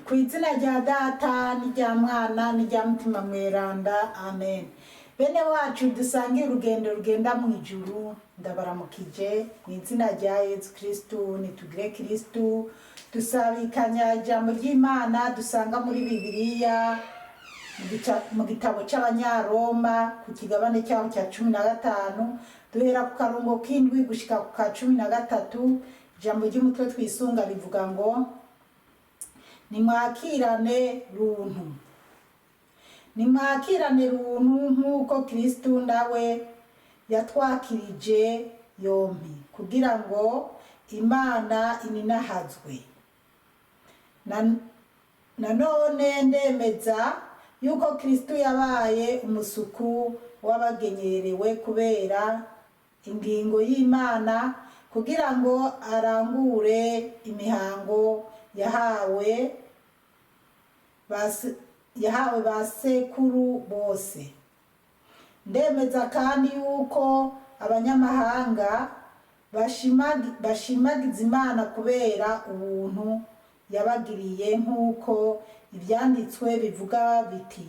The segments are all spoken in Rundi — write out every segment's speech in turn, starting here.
Ku izina rya Data n'irya Mwana n'irya Mutima Mweranda, amen. Bene wacu dusangiye urugendo rugenda mu ijuru, ndabaramukije mu izina rya Yezu Kristu. Nitugire Kristu. Dusabikanya ijambo ry'Imana dusanga muri Bibiliya mu gitabo c'Abanyaroma, ku kigabane cyaho cya 15, duhera ku karongo k'indwi gushika ku ka 13. Ijambo ry'umutwe twisunga rivuga ngo: "Nimwakirane runtu, nimwakirane runtu nk'uko Kristu nawe yatwakirije yompi, kugira ngo Imana ininahazwe." Nanone ndemeza yuko Kristu yabaye umusuku w'abagenyerewe kubera ingingo y'Imana, kugira ngo arangure imihango yahawe ba sekuru bose. Ndemeza kandi yuko abanyamahanga bashimagiza Imana kubera ubuntu yabagiriye, nk'uko ivyanditswe bivuga biti: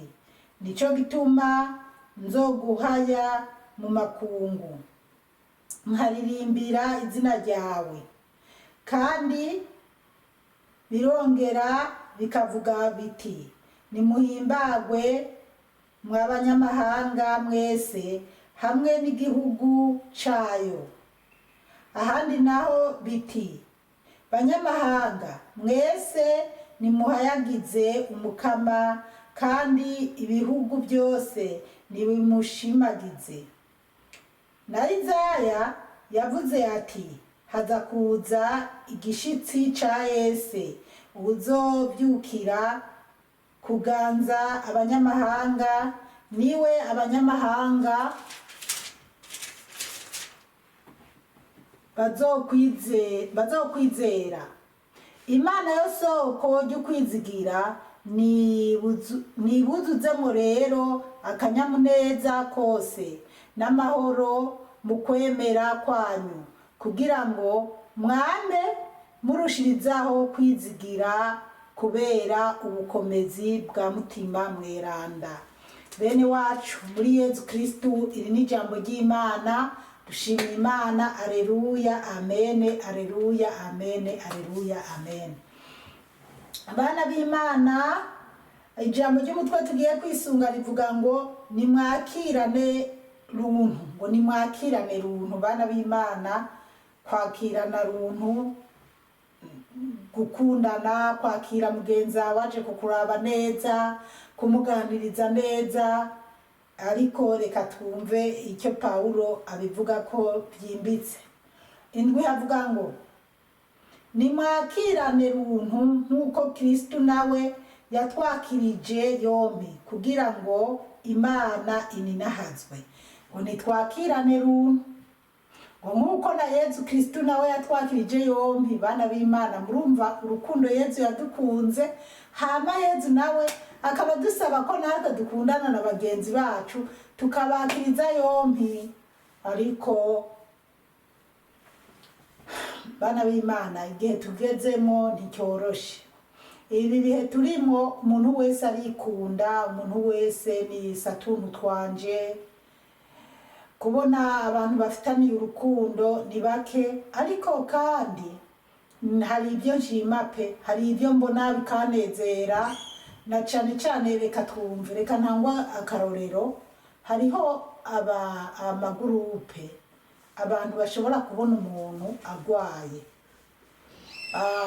"Nico gituma nzoguhaya mu makungu, nkaririmbira izina ryawe." Kandi birongera bikavuga biti: "Nimuhimbagwe mw'abanyamahanga mwese, hamwe n'igihugu cayo." Ahandi naho biti: "Banyamahanga mwese, nimuhayagize Umukama, kandi ibihugu byose nibimushimagize." Na Izaya yavuze ati: "Haza kuza igishitsi ca Yese, uzovyukira kuganza abanyamahanga, niwe abanyamahanga bazokwizera." Imana yo soko ry'ukwizigira nibuzuzemo rero akanyamuneza kose n'amahoro mu kwemera kwanyu, kugira ngo mwame murushirizaho kwizigira kubera ubukomezi bwa Mutima Mweranda. Bene wacu muri Yezu Kristu, iri ni ijambo ry'Imana. Dushimira Imana. Areruya, amene, areruya, amene, areruya, amene. Abana b'Imana, ijambo ry'umutwe tugiye kwisunga rivuga ngo: "Nimwakirane runtu." Ngo nimwakirane runtu. Bana b'Imana, kwakirana runtu, gukundana, kwakira mugenzi wawe aje kukuraba neza, kumuganiriza neza. Ariko reka twumve icyo Pawulo abivuga ko byimbitse. Indwi havuga ngo: "Nimwakirane runtu nk'uko Kristu nawe yatwakirije yompi, kugira ngo Imana ininahazwe." Ngo nitwakirane runtu, ngo nk'uko na Yezu Kristu nawe yatwakirije yompi. Bana b'Imana, murumva urukundo Yezu yadukunze, hama Yezu nawe akaba dusaba ko natwe dukundana na bagenzi bacu, tukabakiriza yompi. Ariko bana b'Imana, igihe tugezemo nticyoroshe. Ibi bihe turimo, umuntu wese arikunda, umuntu wese ni satuntu twanje. Kubona abantu bafitaniye urukundo ni bake. Ariko kandi hari ibyo nshima pe, hari ibyo mbona bikanezera, na cane cane reka twumve, reka ntangwa akarorero. Hariho aba amagurupe, abantu bashobora kubona umuntu agwaye,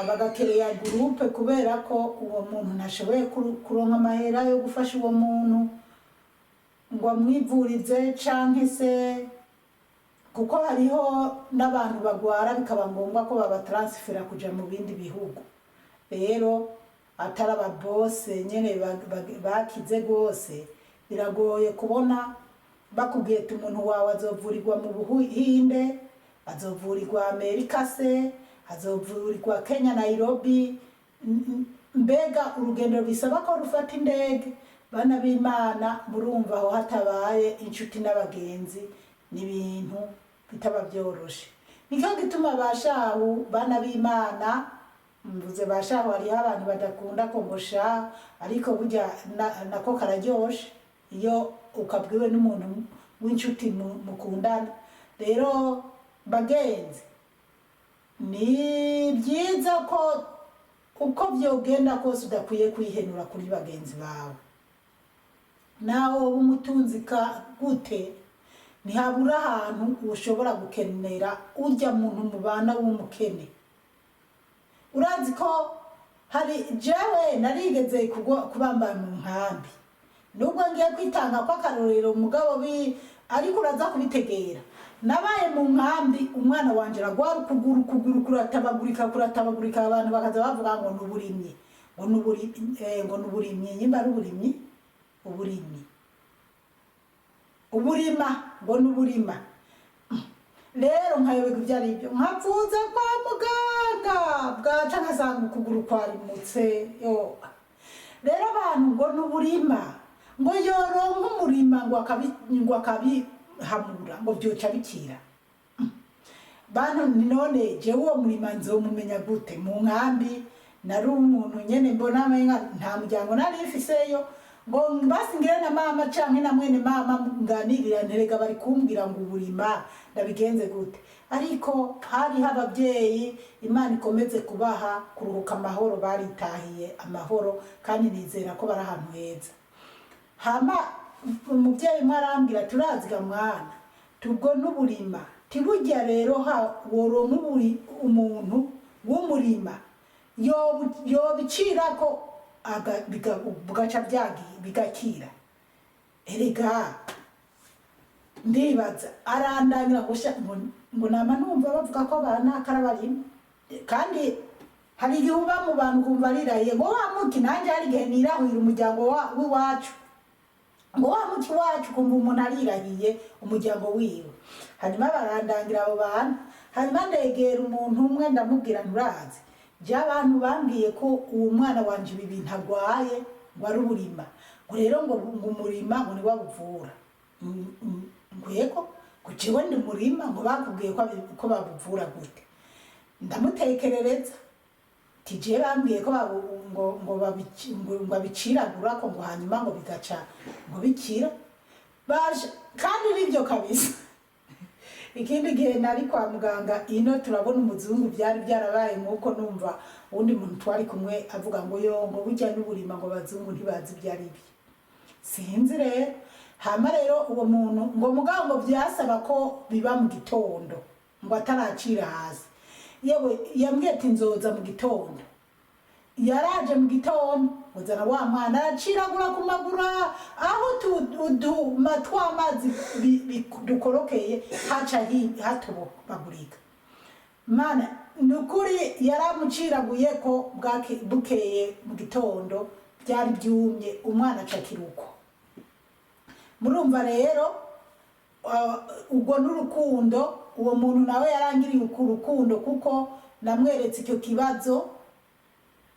bagakereya gurupe kubera ko uwo muntu ntashoboye kuronka amahera yo gufasha uwo muntu ngo amwivurize, canke se kuko hariho n'abantu bagwara bikaba ngombwa ko babataransifera kuja mu bindi bihugu. Rero atari ababose nyene bakize rwose, biragoye kubona bakubwiye ati umuntu wawe azovurirwa mu Buhinde, azovurirwa Amerika se, azovurirwa Kenya, Nairobi. Mbega urugendo bisaba ko rufata indege! Bana b'Imana, murumva aho hatabaye inshuti n'abagenzi n'ibintu bitaba byoroshe. Nicyo gituma bashahu, bana b'Imana, Mvuze bashaho, hariho abantu badakunda ko ngo sha, ariko burya nako kararyoshe iyo ukabwiwe n'umuntu w'inshuti mukundana. Rero bagenzi, ni byiza ko uko byogenda kose udakwiye kwihenura kuri bagenzi bawe. Nawe woba umutunzi ka gute, ntihabura ahantu ushobora gukenera urya muntu mubana w'umukene. Urazi ko hari jewe narigeze kubamba mu nkambi, nubwo ngiye kwitanga kw'akarorero mugabo bi, ariko uraza kubitegera. Nabaye mu nkambi, umwana wanje aragwara ukuguru, ukuguru kuratabagurika, kuratabagurika, abantu bakaza bavuga ngo ni uburimyi, ngo ni ngo ni uburimyi, nyimba ari uburimyi, uburimyi, uburima, ngo ni uburima. Rero nkayoberwa ibyo ari byo, nkavuza kwa muganga, bwaca nkasanga ukuguru kwarimutse. Yo rero abantu ngo ni uburima, ngo yoronka umurima, ngo akabihamura, ngo byoca bikira. Bantu, ni none jewe uwo murima nzomumenya gute mu nkambi? Nari umuntu nyene mbona amenga nta muryango nari mfiseyo, ngo basi ngire na mama canke na mwene mama nganirira, nterega bari kumbwira ngo uburima, ndabigenze gute? Ariko hariho ababyeyi, Imana ikomeze kubaha kuruhuka amahoro, baritahiye amahoro, kandi nizera ko bari ahantu heza. Hama umubyeyi umwe arambwira, turaziga mwana, tubwo n'uburima, tibujya rero ha woronka umuntu w'umurima yobicirako bugaca bigakira. Erega ndibaza arandangira ngo sha, ngo nama numva bavuga ko abana karabarima, kandi hari igihe uba mu bantu ukumva arirahiye ngo wa muki. Nanjye hari igihe nirahurira umuryango w'iwacu, ngo wa muki wacu, ukumva umuntu arirahiye umuryango wiwe. Hanyuma barandangira abo bantu, hanyuma ndegera umuntu umwe, ndamubwira, nturazi jya abantu bambwiye ko uwo mwana wanje ibi bintu agwaye ngo ari uburima, ngo rero ngo umurima ngo niwe abuvura. Ngo yego, ngo jewe ndi murima, ngo bakubwiye ko babuvura gute? Ndamutekerereza tije bambwiye ko ngo abiciragura ko, ngo hanyuma ngo bigaca ngo bikira. Baje kandi nibyo kabisa. Ikindi gihe nari kwa muganga ino, turabona umuzungu, byari byarabaye nk'uko numva uwundi muntu twari kumwe avuga ngo yo, ngo burya n'uburima, ngo abazungu ntibazi ibyo ari byo. Sinzi rero. Hama rero uwo muntu ngo mugabo ngo byasaba ko biba mu gitondo, ngo ataracira hasi. Yewe, yambwiye ati nzoza mu gitondo. Yaraje mu gitondo, uzana wa mwana, araciragura ku maguru aho uduma tw'amazi dukorokeye, haca hatobagurika. Mana, ni ukuri yaramuciraguye ko bukeye mu gitondo byari byumye, umwana acakira uko. Murumva rero, ubwo n'urukundo. Uwo muntu nawe yarangiriye uku rukundo, kuko namweretse icyo kibazo,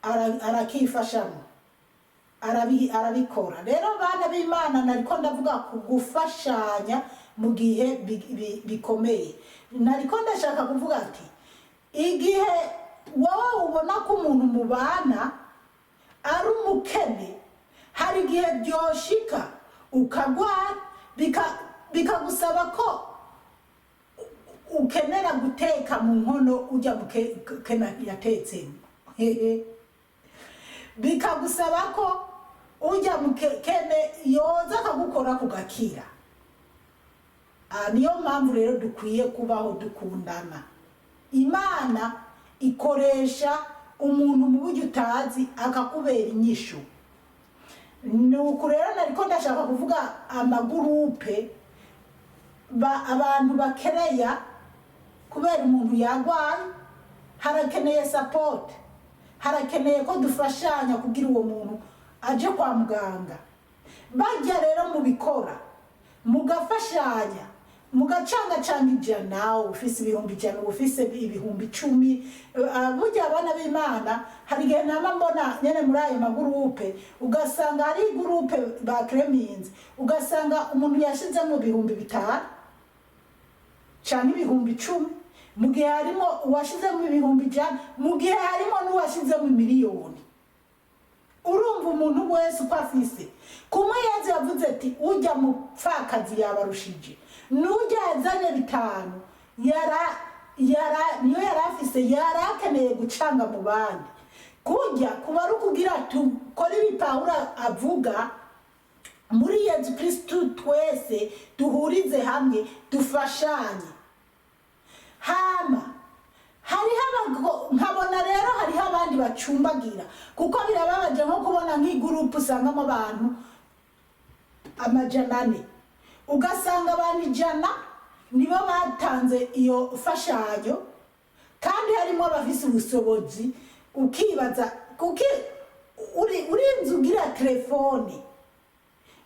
arakifashamo, arabikora. Rero bana b'Imana, nariko ndavuga ku gufashanya mu gihe bikomeye. Nariko ndashaka kuvuga ati igihe wowe ubona ko umuntu mubana ari umukene, hari igihe byoshika ukagwara, bikagusaba ko ukenera guteka mu nkono ujya mukene yatetsemo. Hehe, bikagusaba ko ujya mukene yoza akagukora kugakira. Niyo mpamvu rero dukwiye kubaho dukundana. Imana ikoresha umuntu mu buryo utazi, akakubera inyishu. Ni uku rero nariko ndashaka kuvuga amagurupe abantu bakereya kubera umuntu yagwaye, harakeneye support, harakeneye ko dufashanya kugira uwo muntu aje kwa muganga. Bajya rero mubikora, mugafashanya, mugacangacanga 100, ufise 100,000, ufise 10,000. Burya abana b'Imana, hari igihe nama mbona nyene muri ayo magurupe, ugasanga hari gurupe bakreminze, ugasanga umuntu yashizemo 5,000 canke 10,000. Mu gihe harimo uwashizemo 100,000, mu gihe harimo n'uwashizemo miliyoni. Urumva umuntu wese uko afise. Kumwe Yezu yavuze ati ujya mupfakazi yabarushije, n'ujya yazanye 5 yara yara niyo yari afise, yari akeneye gucanga mu bandi. Kujya kuba ari ukugira tukore ibi Pawulo avuga muri Yezu Kristu, twese duhurize hamwe, dufashanye. Hama hariho nkabona rero hariho abandi bacumbagira, kuko birababaje nko kubona nk'igurupu usangamo abantu 400, ugasanga abantu 100 nibo batanze iyo fashanyo, kandi harimo abafise ubushobozi. Ukibaza kuki urinze ugira telefone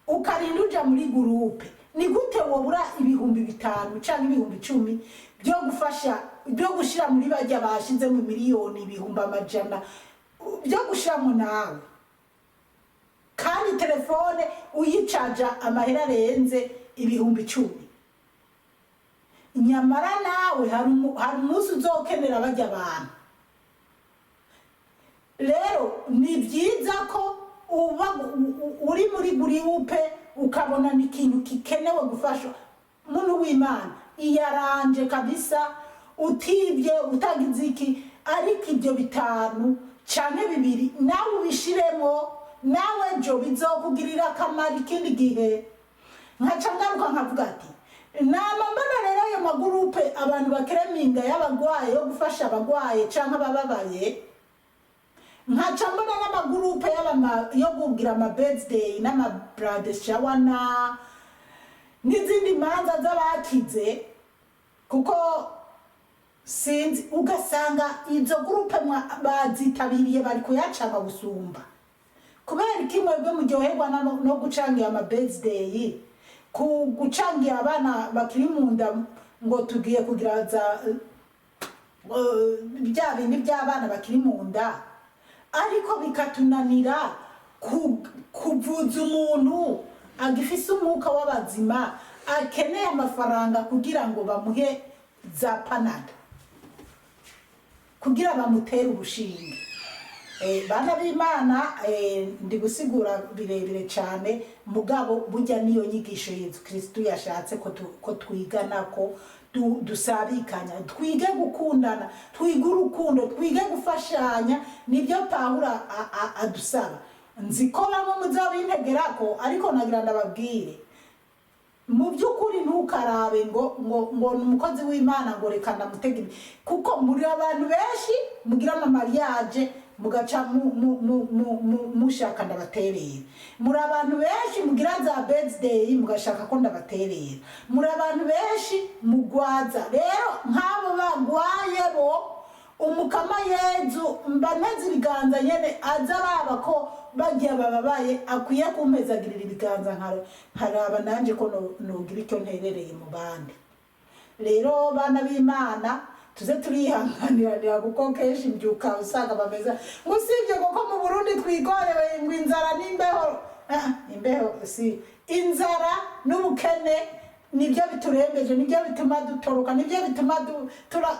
ukarinda uja muri gurupe, ni gute wobura 5000 canke 10,000 byo gufasha, byo gushira muri bajya bashize mu miliyoni, ibihumbi amajana, byo gushiramo nawe, kandi telefone uyicaja amahera arenze 10,000? Nyamara nawe hari umunsi uzokenera bajya abantu. Rero ni byiza ko uba uri muri gurupe ukabona ni ikintu gikenewe gufasha muntu w'Imana, iyaranje kabisa, utibye, utagize iki, ariko ibyo 5 canke 2 nawe ubishiremo, nawe ejo bizokugirira akamaro ikindi gihe. Nkaca ngaruka nkavuga ati nama mbona rero ayo magurupe abantu bakereminga y'abagwaye, yo gufasha abagwaye canke abababaye, nkaca mbona n'amagurupe yo kugira ama birthday n'ama bridal shower na n'izindi manza z'abakize, kuko sinzi, ugasanga izo gurupe bazitabiriye bari kuyacanga gusumba. Kubera iki mwebwe muryoherwa no gucangira ama birthday, ku gucangira abana bakiri mu nda, ngo tugiye kugira za bya bindi by'abana bakiri mu nda, ariko bikatunanira kuvuza umuntu agifise umwuka w'abazima, akeneye amafaranga kugira ngo bamuhe za Panadol, kugira bamutere urushinge? Bana b'Imana, ndi gusigura birebire cyane, mugabo burya niyo nyigisho Yezu Kristu yashatse ko twigana, ko dusabikanya, twige gukundana, twige urukundo, twige gufashanya. Nibyo Pawulo adusaba. Nzi ko bamwe muzabintegerako, ariko nagira ndababwire, mu by'ukuri ntukarabe ngo ni umukozi w'Imana, ngo reka ndamutege ibi, kuko muri abantu benshi mugira ama mariage mugaca mushaka ndabaterera. Muri abantu benshi mugira za birthday mugashaka ko ndabaterera. Muri abantu benshi mugwaza. Rero nk'abo bagwaye bo, umukama Yezu mba nteze ibiganza nyene, aza araba ko bagiye bababaye, akwiye kumpezagirira ibiganza, nkaraba nanje ko nogira icyo nterereye mu bandi. Rero bana b'Imana, tuze turihanganiranira, kuko kenshi mbyuka usanga bameze ngo usibye kuko mu Burundi twigorewe ngo inzara n'imbeho. Ah, imbeho si inzara n'ubukene nibyo biturembeje, nibyo bituma dutoroka, nibyo bituma tura.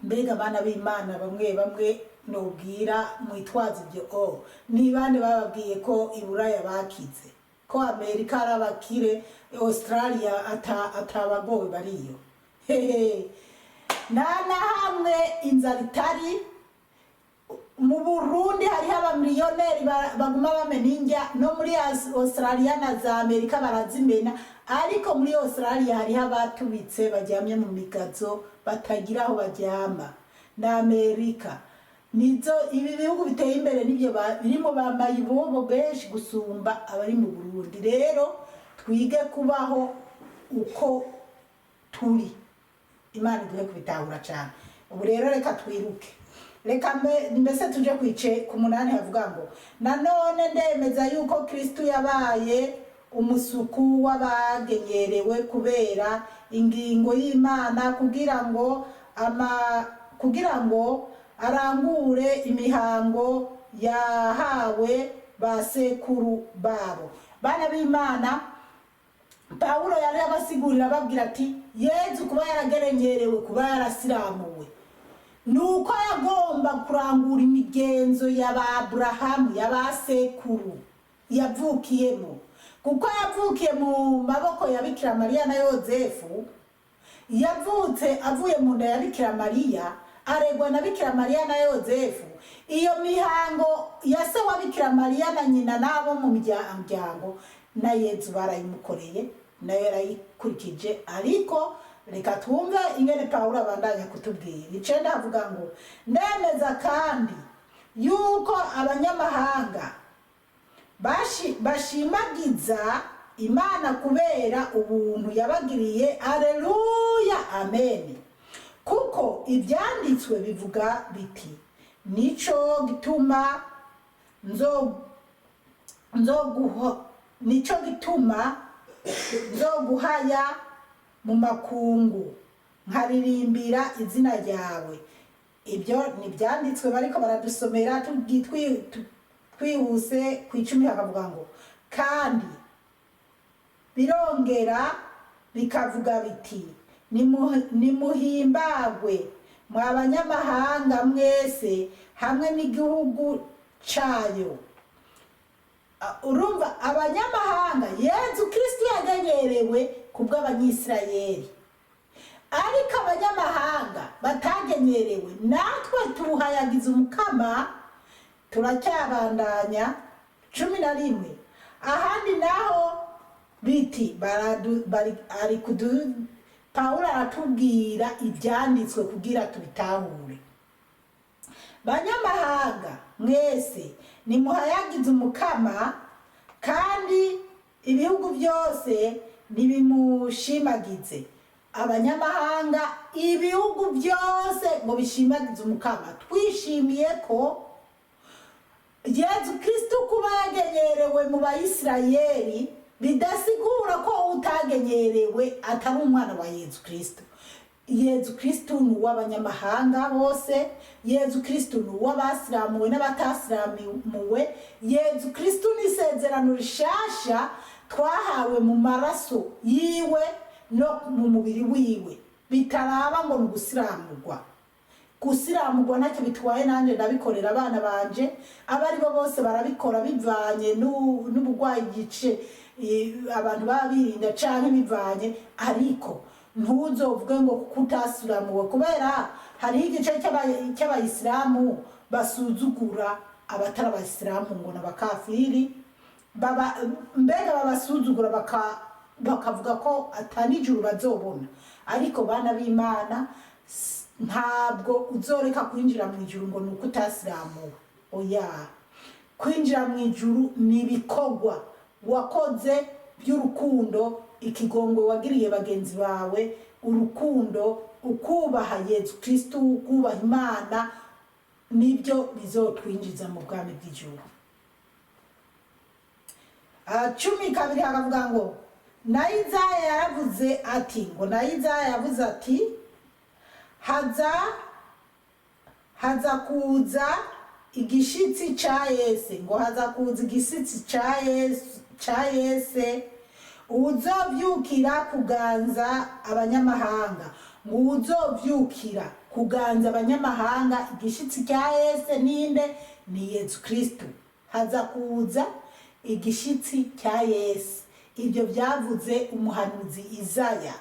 Mbega abana b'Imana, bamwe bamwe nubwira mwitwaza ibyo, o ni bande bababwiye ko Iburaya bakize, ko Amerika ari abakire, Australia atabagowe bariyo? Hehe, nta na hamwe inzara itari. Mu Burundi hariho abamiliyoneri baguma bamena indya, no muri Australia na za Amerika barazimena, ariko muri Australia hariho abatubitse baryamye mu migazo, batagira aho baryama. Na Amerika nizo, ibi bihugu biteye imbere nibyo birimo ba mayibobo benshi gusumba abari mu Burundi. Rero twige kubaho uko turi, Imana iduhe kubitahura cyane. Ubu rero reka twiruke, reka mbese tuje kwice ku 8, havuga ngo nanone ndemeza yuko Kristu yabaye umusuku w'abagenyerewe kubera ingingo y'Imana, kugira ngo arangure imihango yahawe ba sekuru babo. Bana b'Imana. Pawulo yari abasigurira ababwira ati Yezu kuba yaragerenyerewe, kuba yarasiramuwe, ni uko yagomba kurangura imigenzo ya ba Aburahamu, ya ba sekuru yavukiyemo, kuko yavukiye mu maboko ya Bikira Mariya na Yozefu. Yavutse avuye mu nda ya Bikira Mariya, aregwa na Bikira Mariya na Yozefu. Iyo mihango ya se wa Bikira Mariya na nyina n'abo mu miryango na Yezu barayimukoreye, nayo yarayikurikije. Ariko reka twumve ingene Pawulo abandanya kutubwira. 9 avuga ngo: "Ndemeza kandi yuko abanyamahanga bashimagiza Imana kubera ubuntu yabagiriye. Aleluya, amen. Kuko ibyanditswe bivuga biti: 'Nico gituma nzo nzoguho nico gituma nzoguhaya mu makungu, nkaririmbira izina ryawe.'" Ibyo ni ibyanditswe bariko baradusomera. Twihuse ku 10, hakavuga ngo: "Kandi birongera bikavuga biti: 'Nimuhimbagwe mwa banyamahanga mwese hamwe n'igihugu cayo.'" Urumva, abanyamahanga, Yezu Kristo yagenyerewe kubw'Abanyisirayeli, ariko abanyamahanga batagenyerewe, natwe tuhayagiza Umukama. Turacyabandanya, 11: "Ahandi naho biti ari kudu." Pawulo aratubwira ibyanditswe kugira tubitahure. "Banyamahanga mwese, nimuhayagize Umukama, kandi ibihugu byose nibimushimagize." Abanyamahanga, ibihugu byose ngo bishimagize Umukama. Twishimiye ko Yezu Kristo kuba yagenyerewe mu Bayisirayeli bidasigura ko utagenyerewe atari umwana wa Yezu Kristo. Yezu Kristo ni uw'abanyamahanga bose. Yezu Kristo ni uw'abasiramuwe n'abatasiramuwe. Yezu Kristo ni isezerano rishasha twahawe mu maraso yiwe no mu mubiri wiwe, bitaraba ngo ni ugusiramurwa. Gusiramurwa ntacyo bitwaye, nanjye ndabikorera abana banje, abo ari bo bose barabikora, bivanye n'uburwayi gice abantu baba birinda canke bivanye. Ariko ntuzovuge ngo kuko utasiramuwe, kubera hariho igice cy'Abayisilamu basuzugura abatari Abayisilamu ngo ni abakafiri, baba mbega babasuzugura, bakavuga ko atari ijuru bazobona. Ariko bana b'Imana, ntabwo uzoreka kwinjira mu ijuru ngo ni uko utasiramuwe, oya. Kwinjira mu ijuru ni ibikorwa wakoze by'urukundo, ikigongwe wagiriye bagenzi bawe, urukundo, ukubaha Yezu Kristu, ukubaha Imana, nibyo bizotwinjiza mu bwami bw'ijuru. 12 hakavuga ngo: "Na Izaya yaravuze ati", ngo na Izaya yavuze ati: Haza kuza igishitsi ca Yese", ngo haza kuza igishitsi ca Yese, uwuzovyukira kuganza abanyamahanga. Ngo uwuzovyukira kuganza abanyamahanga, igishitsi cya Yese ninde? Ni Yezu Kristu. Haza kuza igishitsi cya Yesu, ibyo byavuze umuhanuzi Izaya.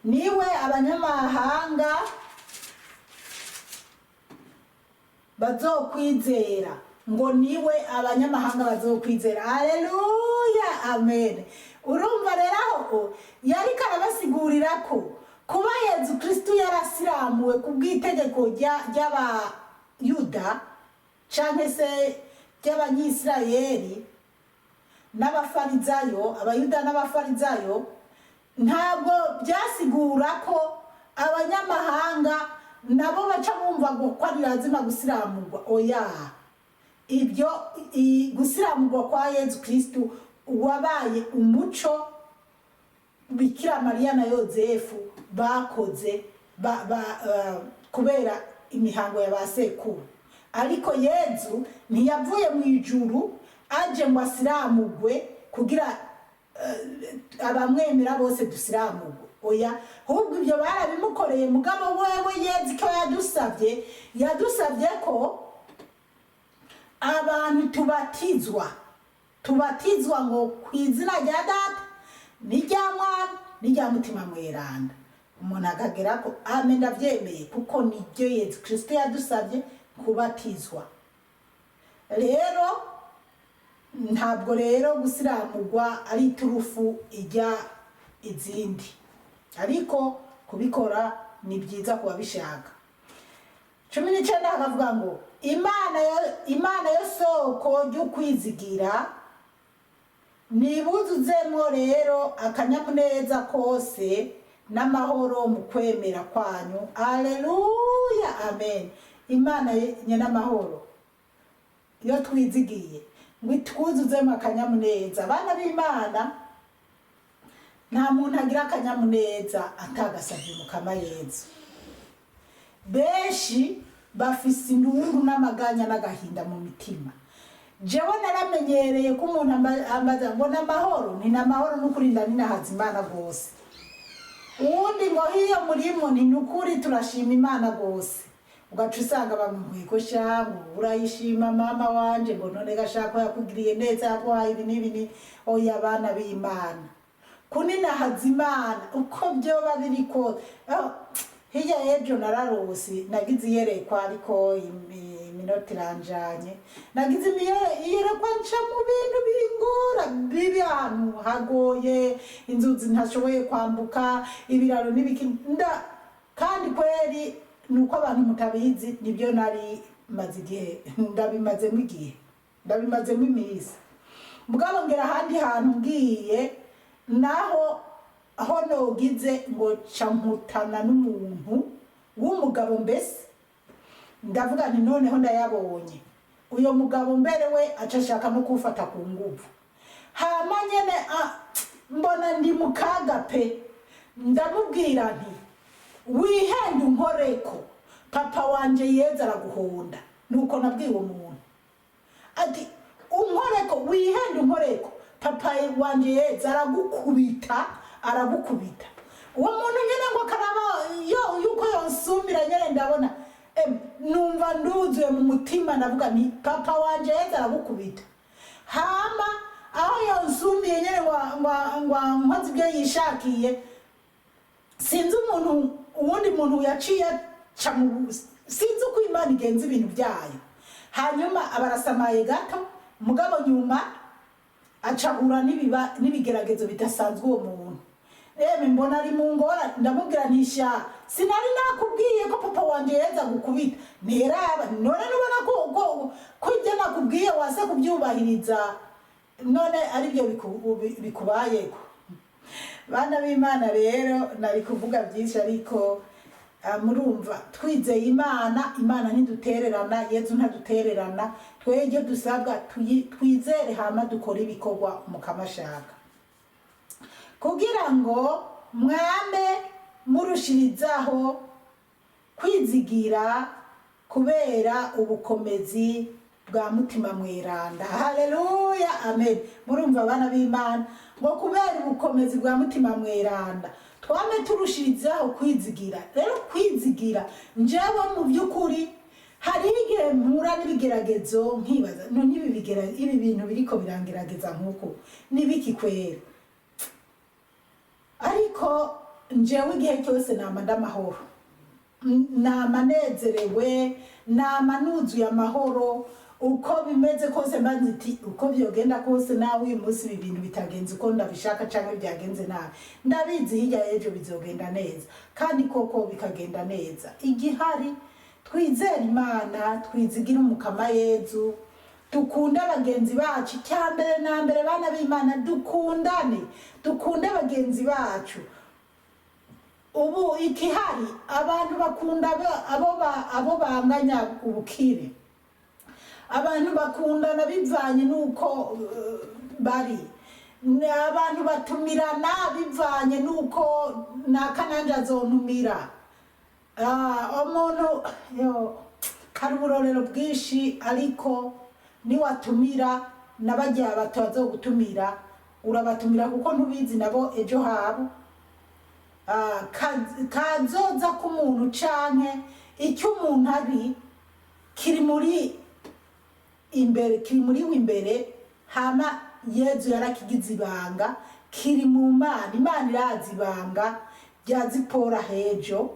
"Niwe abanyamahanga bazokwizera", ngo niwe abanyamahanga bazokwizera. Aleluya, amen. Urumva rero aho yariko arabasigurira ko kuba Yezu Kristu yarasiramuwe ku bw'itegeko ry'Abayuda canke se ry'Abanyisirayeli n'Abafarizayo, Abayuda n'Abafarizayo, ntabwo byasigura ko abanyamahanga nabo baca bumva ngo ko ari lazima gusiramurwa, oya. Ibyo gusiramurwa kwa Yezu Kristu wabaye umuco Bikira Mariya na Yozefu bakoze kubera imihango ya ba sekuru. Ariko Yezu ntiyavuye mu ijuru aje ngo asiramugwe. kugira abamwemera bose dusiramugwe. Oya, ahubwo ibyo barabimukoreye. Mugabo wewe Yezu icyo yadusabye, yadusabye ko abantu tubatizwa ngo ku izina rya Data n'irya Mwana n'irya Mutima Mweranda. Umuntu akagera ko ame ndabyemeye, kuko nibyo Yezu Kirisito yadusabye, kubatizwa. Rero ntabwo rero gusiramugwa ari iturufu ijya izindi, ariko kubikora ni byiza ku babishaka. 19 hakavuga ngo Imana yo soko ry'ukwizigira nibuzuzemwo rero akanyamuneza kose n'amahoro mu kwemera kwanyu. Aleluya, amen. Imana nyenamahoro iyo twizigiye ngo itwuzuzemo akanyamuneza. Abana b'Imana, nta muntu agira akanyamuneza atagasabye Mukama Yezu. Benshi bafise indundu n'amaganya n'agahinda mu mitima. Jewe naramenyereye ko umuntu ambaza ngo n'amahoro, ni n'amahoro n'ukuri, ndaninahaza Imana rwose. Uwundi ngo hiyo murimo, ni nukuri turashima Imana rwose. Ugaca usanga bamubwiye ko shangu urayishima mama wanje, ngo none gashako yakugiriye neza, yaguhaye ibi n'ibi. Ni oya, abana b'Imana, kuninahaza Imana uko byoba biri kose. Oh, hirya y'ejo nararose, nagize iyerekwa, ariko iminota iranjanye. Nagize iyerekwa, nca mu bintu bingora bibi, ahantu hagoye, inzuzi ntashoboye kwambuka, ibiraro n'ibiki nda. Kandi kweri nuko abantu mutabizi, nibyo nari maze igihe ndabimazemo, igihe ndabimazemo iminsi. Mugabo ngera ahandi hantu ngiye naho aho nogize ngo ca mputana n'umuntu w'umugabo. Mbese ndavuga nti noneho ndayabonye. Uyo mugabo mbere we aca ashaka no kumfata ku nguvu. Hama nyene mbona ndi mu kaga pe. Ndamubwira nti wihende unkoreko, papa wanje Yeza araguhonda. Nuko nabwiye uwo muntu ati unkoreko, wihende unkoreko, papa wanje Yeza aragukubita, aragukubita. Uwo muntu nyene ngo akaraba yo yuko yonsumira nyene, ndabona numva nduzuye mu mutima. Ndavuga nti papa wanje Yeza aragukubita. Hama aho yonsumiye nyene ngo nkoze ibyo yishakiye, sinzi umuntu, uwundi muntu yaciye aca mu, sinzi uko Imana igenza ibintu byayo. Hanyuma abarasamaye gato, mugabo nyuma acahura n'ibigeragezo bidasanzwe uwo muntu. Eme mbona ari mu ngora. Ndamubwira ntisha sinari nakubwiye ko papa wanje yeza gukubita? Nteraba none nubona ko ibyo nakubwiye wase kubyubahiriza, none aribyo bikubayeko. Bana b'Imana, rero nari kuvuga byinshi, ariko murumva twizeye Imana, Imana ntidutererana, Yezu ntadutererana. Twebwe dusabwa twizere, hama dukore ibikorwa mukamashaka, kugira ngo mwame murushirizaho kwizigira kubera ubukomezi bwa Mutima Mweranda. Haleluya, amen. Murumva abana b'Imana, ngo kubera ubukomezi bwa Mutima Mweranda twame turushirizaho kwizigira. Rero kwizigira, njyewe mu by'ukuri hariho igihe mpura n'ibigeragezo nkibaza none ibi bintu biriko birangerageza nk'uko nibiki kwera? Ariko njyewe igihe cyose nama ndamahoro, nama nezerewe, nama nuzuye amahoro. Uko bimeze kose mba nzi uko byogenda kose, nawe uyu munsi ibi bintu bitagenze uko ndabishaka cyangwa byagenze nabi, ndabizi hirya y'ejo bizogenda neza, kandi koko bikagenda neza. Igihari twizere Imana, twizigire Umukama Yezu, dukunde bagenzi bacu. Icya mbere na mbere, bana b'Imana, dukundane, dukunde bagenzi bacu. Ubu ikihari abantu bakunda abo banganya ubukire, abantu bakundana bivanye n'uko bari, abantu batumirana bivanye n'uko naka nanje azontumira. Umuntu yo hari uburorero bwinshi, ariko niwatumira n'abagiye bato bazogutumira. Urabatumira kuko ntubizi nabo ejo habo. Kazoza k'umuntu canke icyo umuntu ari kiri muri imbere, kiri muri we imbere. Hama Yezu yarakigize ibanga, kiri mu Mana. Imana irazi ibanga rya Zipora hejo,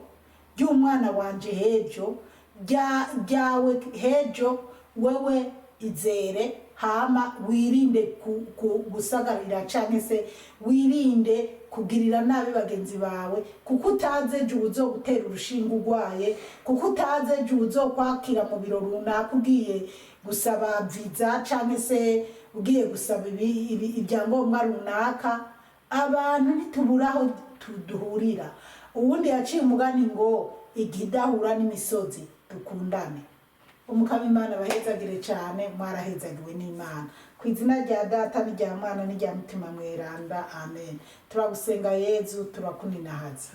ry'umwana wanje hejo, ryawe hejo. Wewe izere, hama wirinde gusagarira canke se wirinde kugirira nabi bagenzi bawe, kuko utazi ejo uzogutera urushinge urwaye, kuko utazi ejo uzokwakira mu biro runaka ugiye gusaba viza canke se ugiye gusaba ibyangombwa runaka. Abantu ntitubura aho duhurira. Uwundi yaciye umugani ngo igidahura n'imisozi. Dukundane. Umukama Imana abahezagire cyane. Mwarahezagiwe n'Imana. Ku izina rya Data n'irya Mwana n'irya Mutima Mweranda, amen. Turagusenga Yezu, turakuninahaza.